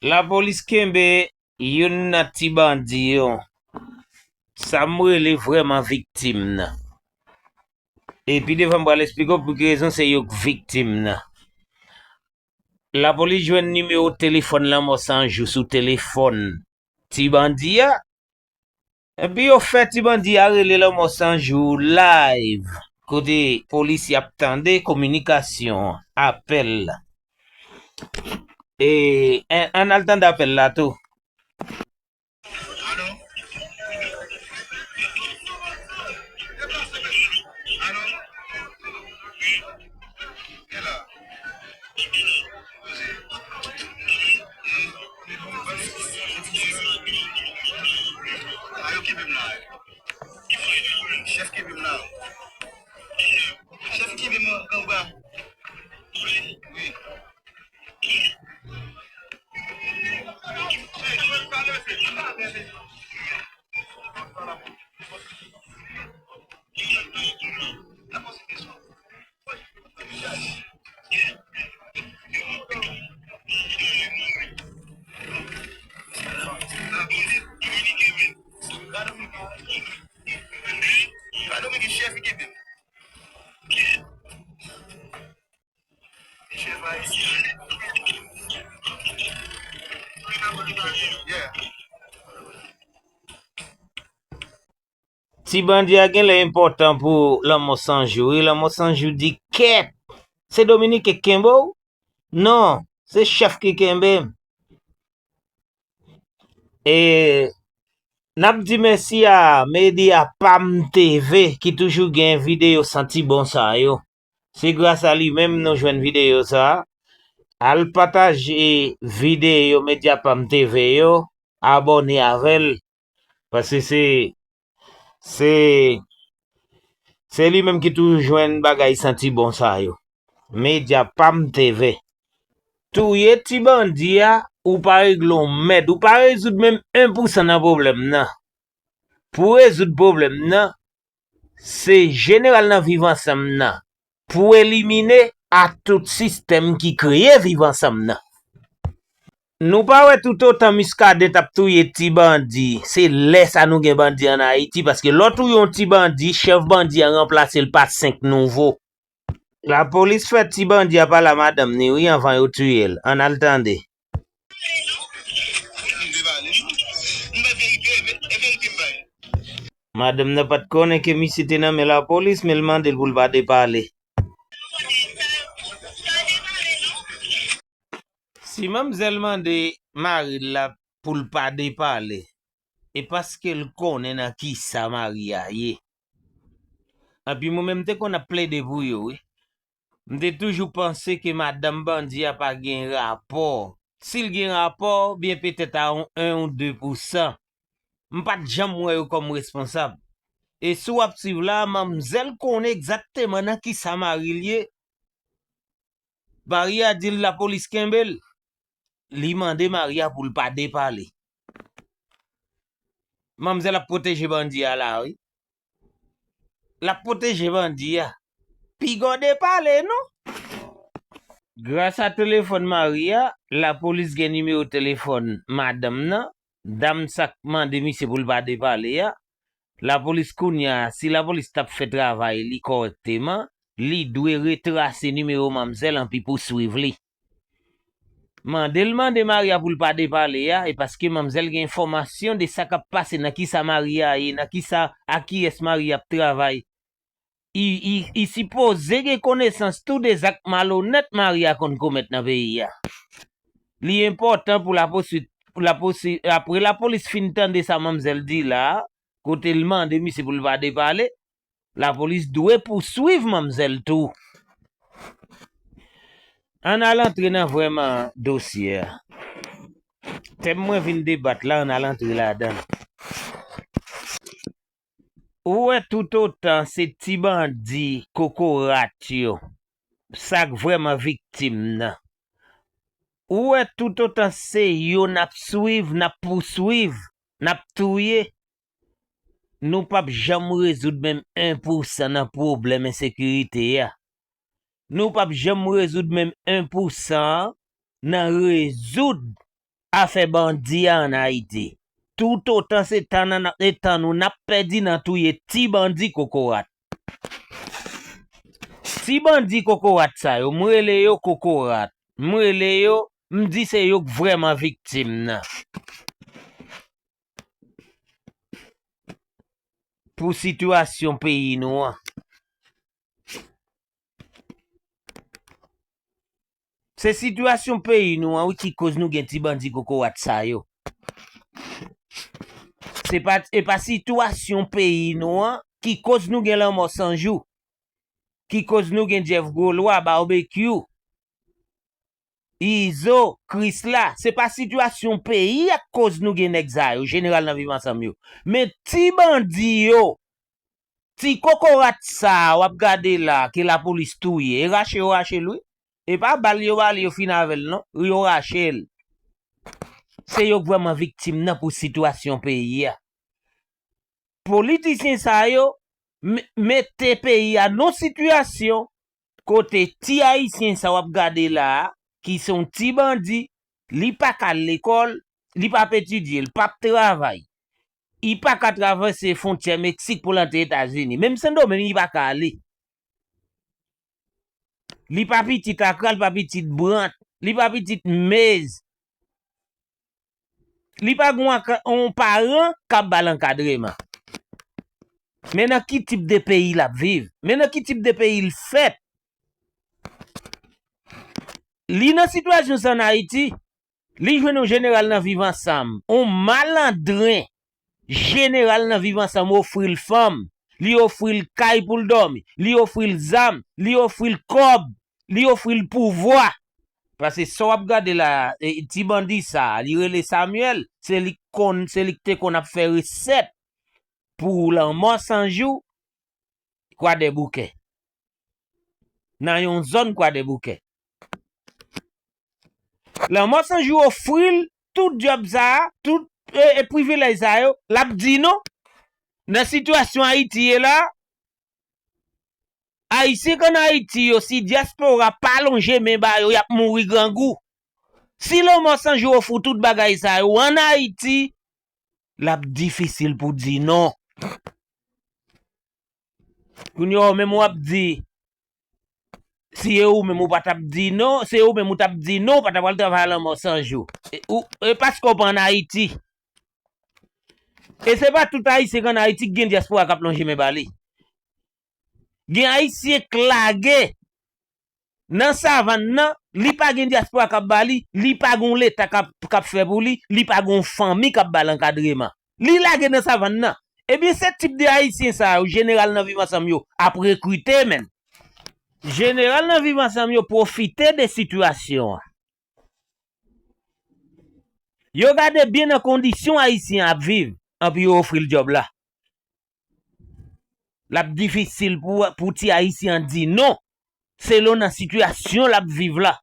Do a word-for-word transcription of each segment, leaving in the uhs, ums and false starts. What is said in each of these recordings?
Lapolis kenbe youn nan ti bandi yo. Sa m rele vrèman viktim nan. E pi devan m pral eksplike w pou ki rezon se yo k viktim nan. Lapolis jwenn nimewo telefòn Lanmò San Jou sou telefòn ti bandi a. Epi yo fè ti bandi a rele Lanmò San Jou live. Kote polis y ap tande kominikasyon, apèl la. E, an, ann al tande apèl la tou. Alo? Alo? Wi. Kè la? Poze. Hmm. Ban nou. A, yo kenbe m la. Chèf kenbe m la. Chèf kenbe m anba. Wi. Ti bandi a genlè enpòtan pou Lanmò San Jou, wi. Lanmò San Jou di, kèt! Se Dominiken k kenbe w? Non, se chèf ki kenbe m. E n ap di mèsi a Medya Pam T V ki toujou gen videyo santi bon sa yo. Se gras a li menm nou jwenn videyo sa a. Al pataje videyo Medya Pam T V yo, abòne avè l, paske se, se, se li menm ki toujou jwenn bagay santi bon sa yo. Medya Pam T V. Touye ti bandi a, ou pa regle yon mèd, ou pa rezoud menm en pou san nan pwoblèm nan. Pou rezoud pwoblèm nan, se jeneral nan Viv Ansanm nan pou elimine a tout sistèm ki kreye Viv Ansanm nan. Nou pa wè toutotan Muscadin t ap touye ti bandi, se lè sa nou gen bandi ann Ayiti, paske lè w touye yon ti bandi, chèf bandi an ranplase l pa senk nouvo. Lapolis fè ti bandi a pale a madanm ni wi anvan yo tiye l. Ann al tande. Madanm nan pa t konnen ke misye te nan men lapolis, men l mande l pou l pa depale. Si manmzèl mande mari l la pou l pa depale, e paske l konnen nan kisa mari a ye. Anpi mwen menm m te konn ap plede pou yo, wi. M te toujou panse ke madanm bandi a pa gen rapò. Si l gen rapò, byen petèt a yon en ou de pou san. M pa t janm wè yo kòm responsab. E si w ap swiv la, manmzèl konnen egzakteman nan kisa mari l ye. Mari a di l lapolis kenbe l. Li mande mari a pou l pa depale. Manmzèl ap pwoteje bandi a la, wi. L ap pwoteje bandi a. Piga w depale, non? Gras a telefòn mari a, lapolis gen nimewo telefòn madanm nan. Dam sa k mande misye pou l pa depale a, lapolis kounye a, si lapolis t ap fè travay li kòrèkteman, li dwe retrase nimewo manmzèl anpi pouswiv li. Mande l mande mari a pou l pa depale a, e paske manmzèl gen enfòmasyon de sa k ap pase, nan kisa mari a ye, nan kisa, a kiyès mari a ap travay. I, i, i sipoze gen konesans tou de zak malonèt mari a konn komèt nan peyi a. Li enpòtan pou lapolis, pou lapolis, apre lapolis fin tande sa manmzèl di la, kote l mande misye pou l pa depale, lapolis dwe pouswiv manmzèl tou. Ann al antre nan vrèman dosye a. Tèm mwen vin debat la, ann al antre ladan l. Ou wè toutotan se ti bandi kokorat yo, sa k vrèman viktim nan. Ou wè toutotan se yo n ap swiv, n ap pouswiv, n ap touye, nou p ap janm rezoud menm en pou san nan pwoblèm ensekirite a. Nou p ap janm rezoud menm en pou san an nan rezoud afè bandi a ann Ayiti. Toutotan se tan nan, e tan nou n ap pèdi nan touye ti bandi kokorat. Ti bandi kokorat sa yo, m rele yo kokorat. M rele yo, m di se yo k vrèman viktim nan. Pou sitiyasyon peyi nou an. Se sitiyasyon peyi nou an, wi, ki koz nou gen ti bandi kokorat sa yo. Se pa, e pa sitiyasyon peyi nou an ki koz nou gen lanmò san jou, ki koz nou gen Jeff Gwolwa, Barbecue, Izo, Krisla. Se pa sitiyasyon peyi a k koz nou gen nèg sa yo, jeneral nan Viv Ansanm yo. Men ti bandi yo, ti kokorat sa a w ap gade la, ke lapolis touye, e rache yo rache l, wi. E pa bal yo ba li, yo fin avè l, non. Yo rache l. Se yo k vrèman viktim nan pou sitiyasyon peyi a. Politisyen sa yo m-, mete peyi a nan sitiyasyon kote ti Ayisyen sa w ap gade la a, ki se yon ti bandi, li pa ka al lekòl, li p ap etidye, li p ap travay. Li pa ka travèse fwontyè Meksik pou l antre Etazini. Menm Sendomeng, li pa ka ale. Li pa pitit Akra, li pa pitit Brant, li pa pitit Mez. Li pa gen yon ak-, yon paran k ap ba l ankadreman. Men nan ki tip de peyi l ap viv? Men nan ki tip de peyi l fèt? Li nan sitiyasyon sa ann Ayiti, li jwenn yon jeneral nan Viv Ansanm, yon malandren jeneral nan Viv Ansanm ofri l fanm, li ofri l kay pou l dòmi, li ofri l zam, li ofri l kòb, li ofri l pouvwa. Paske sa w ap gade la, e, ti bandi sa a, li rele Samuel, se li k konn, se li k te konn ap fè resèt pou Lanmò San Jou, Kwadèboukè. Nan yon zòn Kwadèboukè. Lanmò San Jou ofri l tout djòb sa a, tout, e, e, privilèj sa yo, l ap di non. Nan sitiyasyon Ayiti ye la, Ayisyen k ann Ayiti yo, si dyaspora pa lonje men ba yo, y ap mouri grangou. Si Lanmò San Jou ofri w tout bagay sa yo ann Ayiti, l ap difisil pou di non. Kounye a, ou menm w ap di, si e ou menm ou pa t ap di non, si e ou menm ou t ap di non, ou pa t ap al travay a Lanmò San Jou. E, ou, e paske w pa ann Ayiti. E se pa tout Ayisyen k ann Ayiti ki gen dyaspora k ap lonje men ba li. Gen Ayisyen k lage nan savann nan, li pa gen dyaspora k ap ba li, li pa gen yon Leta k ap, k ap fè pou li, li pa gen yon fanmi k ap ba l ankadreman. Li lage nan savann nan. Ebyen, se tip de Ayisyen sa yo, jeneral nan Viv Ansanm yo ap rekrite, menn. Jeneral nan Viv Ansanm yo pwofite de sitiyasyon an. Yo gade byen nan kondisyon Ayisyen an ap viv, anpi yo ofri l djòb la. L ap difisil pou, pou ti Ayisyen an di non, selon nan sitiyasyon l ap viv la.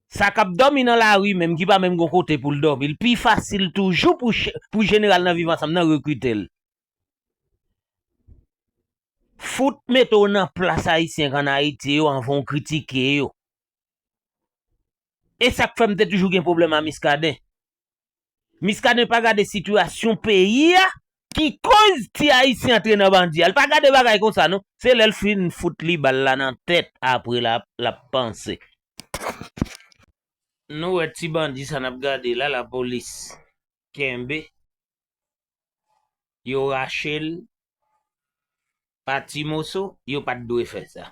Sa k ap dòmi nan lari menm, ki pa menm gen kote pou l dòmi, l pi fasil toujou pou che-, pou jeneral nan Viv Ansanm nan rekrite l. Fout mete w nan plas Ayisyen k ann Ayiti yo anvan w kritike yo. E sa k fè m te toujou gen pwoblèm a Miskaden. Miskaden pa gade sitiyasyon peyi a ki koz ti Ayisyen antre nan bandi a. L pa gade bagay konsa non. Se lè l fin fout li bal la nan tèt, apre l ap, l ap panse. Nou wè ti bandi sa n ap gade la, lapolis kenbe. Yo rache l pa ti moso, yo pa t dwe fè sa.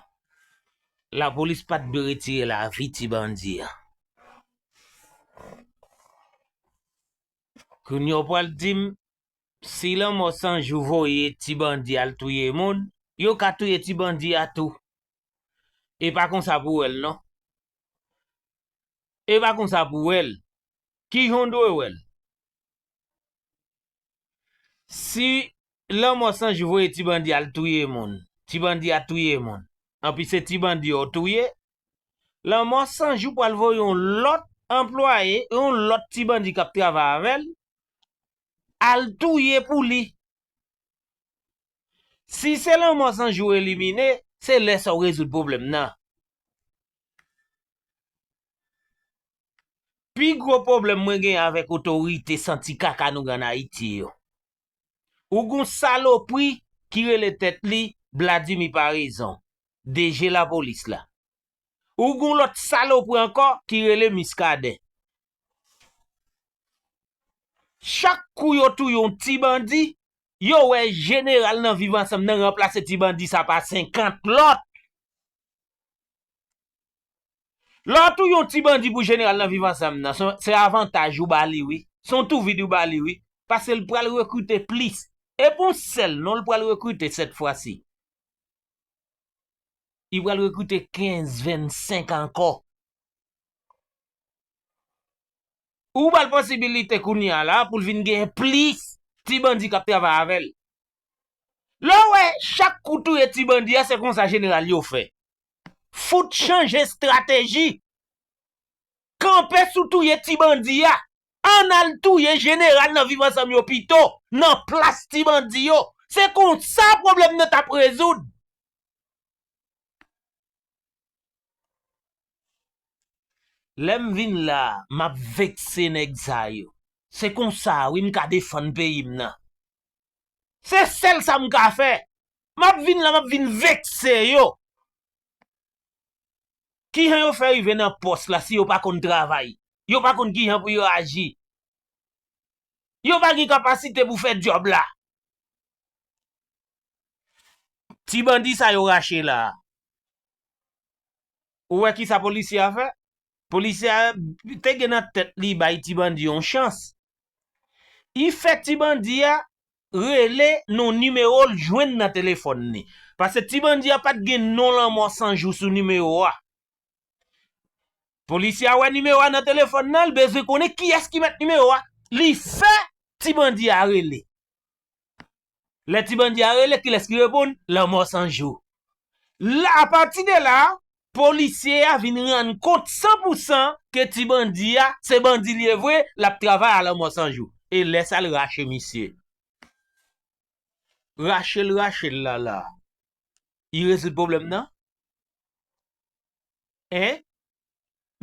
Lapolis pa t dwe retire lavi ti bandi a. Kounye a w pral di m, si Lanmò San Jou voye ti bandi al touye moun, yo ka touye ti bandi a tou. E pa konsa pou wè l non. E pa konsa pou wè l. Kijan w dwe wè l? Si Lanmò San Jou voye ti bandi al touye moun, ti bandi a touye moun, anpi se ti bandi yo touye, Lanmò San Jou pral voye yon lòt anplwaye, yon lòt ti bandi k ap travay avè l, al touye pou li. Si se Lanmò San Jou elimine, se lè sa w rezoud pwoblèm nan. Pi gwo pwoblèm mwen gen avèk otorite santi kaka nou gen ann Ayiti yo. Ou gon salopri ki rele tèt li Vladimir Paraison, D G lapolis la. Ou gon lòt salopri ankò ki rele Muscadin. Chak kou yo touye yon ti bandi, yo wè jeneral nan Viv Ansanm nan ranplase ti bandi sa pa senkant lòt. Lè w touye yon ti bandi pou jeneral nan Viv Ansanm nan, se, se avantaj ou ba li, wi. Se yon tou vide ou ba li, wi. Paske l pral rekrite plis. E pa yon sèl, non, l pral rekrite sèt fwa si. Li pral rekrite kenz, vennsenk ankò. Ou ba l posibilite kounye a la pou l vin gen plis ti bandi k ap travay avè l. Lè w wè chak kou touye ti bandi a, se konsa jeneral yo fè. Fout chanje estrateji. Kanpe sou touye ti bandi a. Ann al touye jeneral nan Viv Ansanm yo pito, nan plas ti bandi yo. Se konsa pwoblèm nan t ap rezoud. Lè m vin la, m ap vekse nèg sa yo. Se konsa, wi, m ka defann peyi m nan. Se sèl sa m ka fè. M ap vin la, m ap vin vekse yo. Kijan yo fè rive nan pòs la si yo pa konn travay? Yo pa konn kijan pou yo aji. Yo pa gen kapasite pou fè djòb la. Ti bandi sa yo rache la. Ou wè kisa polisye a fè? Polisye a te gen nan tèt li bay ti bandi yon chans. Li fè ti bandi a rele nan nimewo l jwenn nan telefòn li. Paske ti bandi a pa t gen non Lanmò San Jou sou nimewo a. Polisye a wè nimewo a nan telefòn nan, l bezwen konnen kiyès ki mèt nimewo a. Li fè ti bandi a rele. Lè ti bandi a rele, kilès ki reponn? Lanmò San Jou. La, apati de la, polisye a vin rann kont san pou san ke ti bandi a, se bandi l ye vre, l ap travay a Lanmò San Jou. E lè sa, l rache misye. Rache l, rache l la, la. Li rezoud pwoblèm nan? Hein?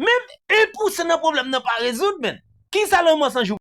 Menm en pousan nan pwoblèm nan pa rezoud, menn. Kisa Lanmò San Jou